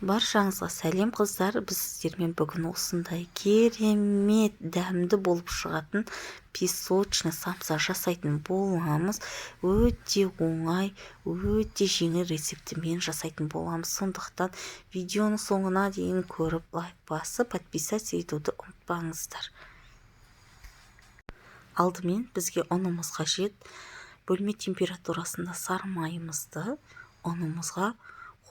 Баршаңызға сәлем, қыздар! Біз сіздермен бүгін осындай керемет дәмді болып шығатын песочный самса жасайтын боламыз. Өте оңай, өте жеңіл рецептімен жасайтын боламыз. Сондықтан видеоның соңына дейін көріп, лайк басып, подписаться етуді ұмытпаңыздар. Алдымен бізге ұнымыз қажет. Бөлме температурасында сары майымызды ұнымызға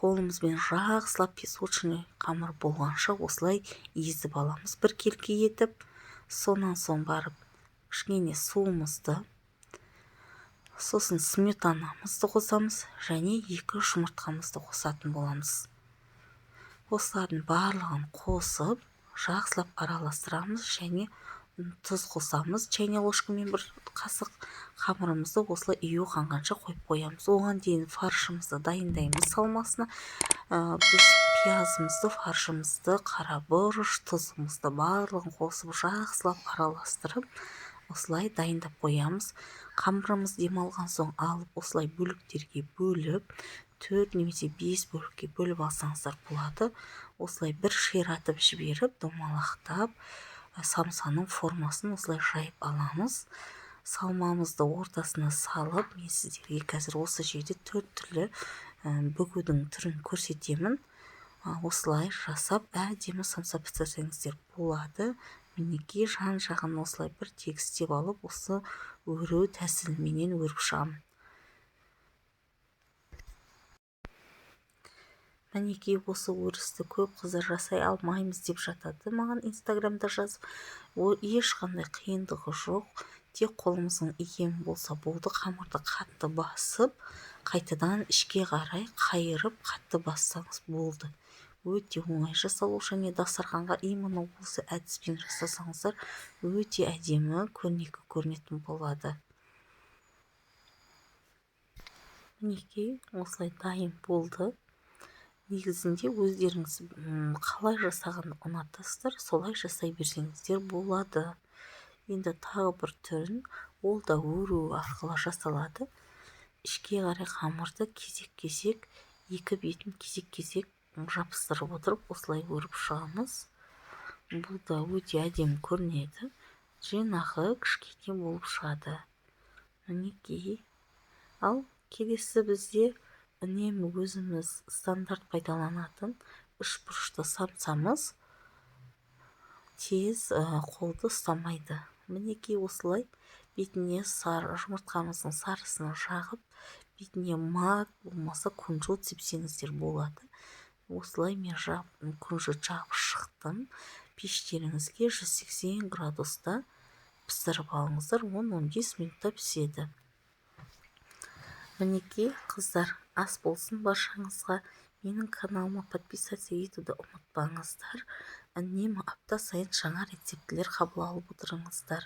қолымызбен жақсылап, песочный қамыр болғанша осылай езіп аламыз біркелкі етіп. Сонан соң барып кішкене суымызды, сосын сметанамызды қосамыз және екі жұмыртқамызды қосатын боламыз. Осылардың барлығын қосып, жақсылап араластырамыз және тұз қосамыз чайная ложкамен бір қасық. Қамырымызды осылай ию қанғанша қойып қоямыз. Оған дейін фаршымызды дайындаймыз салмасына. Біз пиязымызды, фаршымызды, қара бұрыш, тұзымызды, барлығын қосып, жақсылап араластырып, осылай дайындап қоямыз. Қамырымыз демалған соң алып, осылай бөліктерге бөліп, төрт немесе бес бөлікке бөліп алсаңыздар болады. Осылай бір ширатып жіберіп, домалақтап, самсаның формасын осылай жайып аламыз. Салмамызды ортасына салып, мен сіздерге қазір осы жерде төрт түрлі бүгудің түрін көрсетемін. Осылай жасап, әдемі самса пісірсеңіздер болады. Мінекей, жан жағын осылай бір тегістеп алып, осы өру тәсіліменен өріп шығамын. Мінекей, осы өрісті көп қыздар жасай алмаймыз деп жатады маған Инстаграмда жазып. Ол ешқандай қиындығы жоқ, тек қолымыздың икемі болса болды. Қамырды қатты басып, қайтадан ішке қарай қайырып, қатты бассаңыз болды. Өте оңай жасалу және дастарханға именно осы әдіспен жасасаңыздар, өте әдемі, көрнекі көрінетін болады. Мінекей, осылай дайын болды. Негізінде өздеріңіз қалай жасағанды ұнатасыздар, солай жасай берсеңіздер болады. Енді тағы бір түрін, ол да өру арқылы жасалады. Ішке қарай қамырды кезек-кезек, екі бетін кезек-кезек жабыстырып отырып, осылай өріп шығамыз. Бұл да өте әдемі көрінеді, жинақы, кішкене болып шығады. Мінекей. Ал келесі бізде үнемі өзіміз стандарт пайдаланатын үш бұрышты самсамыз тез қолды ұстамайды. Мінекей, осылай бетіне сары жұмыртқамыздың сарысын жағып, бетіне мак болмаса кунжут сепсеңіздер болады. Осылай мен кунжут жағып шықтым. Пештеріңізге 180 градуста пісіріп алыңыздар, 10-15 минутта піседі. Мінекей, қыздар, ас болсын баршаңызға! Менің каналыма подписаться етуді ұмытпаңыздар. Үнемі апта сайын жаңа рецептілер қабыл алып отырыңыздар.